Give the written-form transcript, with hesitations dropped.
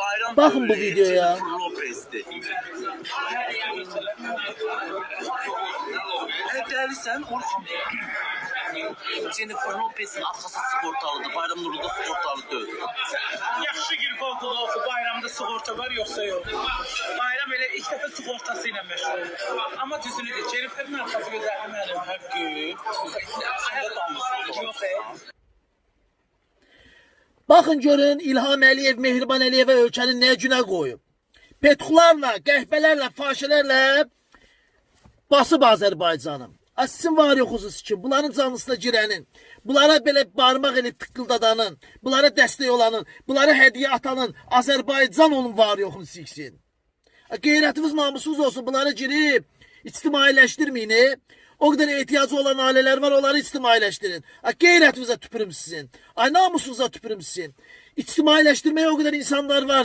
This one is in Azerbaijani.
Bayram Baxın bu Dövlü, videoya. Jennifer Lopez'di. Hə, dəlisən, Orxan. Jennifer Lopez'in arxası sığortalıdır. Bayram Nurlu da sığortalı deyil. Yaxşı gir Google oxu, bayramda sığorta var yoxsa yox. Bayram elə ilk dəfə sığortası ilə məşğul olur. Amma düzünü de, Jennifer'in arxası gözəldir mənim. Haqqı. Yox, e. Baxın görün İlham Əliyev, Mehriban Əliyevə ölkəni nə günə qoyub. Petxularla, qəhvələrlə, fahişələrlə basıb Azərbaycanı. Ay sizin var yoxuzu sikin, bunların canlısına girənin, bunlara belə barmaq elib tıqqıldadanın, bunlara dəstək olanın, bunlara hədiyyə atanın, Azərbaycan onun var yoxunu siksin. Ay, qeyrətiniz namusunuz olsun, bunlara girib ictimailəşdirməyin. E. O qədər ehtiyacı olan ailələr var, onları ictimailəşdirin. Ay qeyrətinizə tüpürüm sizin. Ay namusunuza tüpürüm sizin. İctimailəşdirməyə o qədər insanlar var.